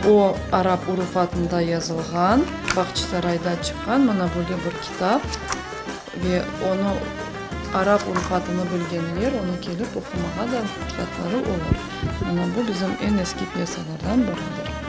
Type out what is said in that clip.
O, arap urufatında yazılğan, Bağçasarayda çıqqan mına böyle bir kitap ve onı arap urufatını bilgenler onı kelip oqumağa da fırsatları olur. Mına bu bizim eñ eski pyesalardan biridir.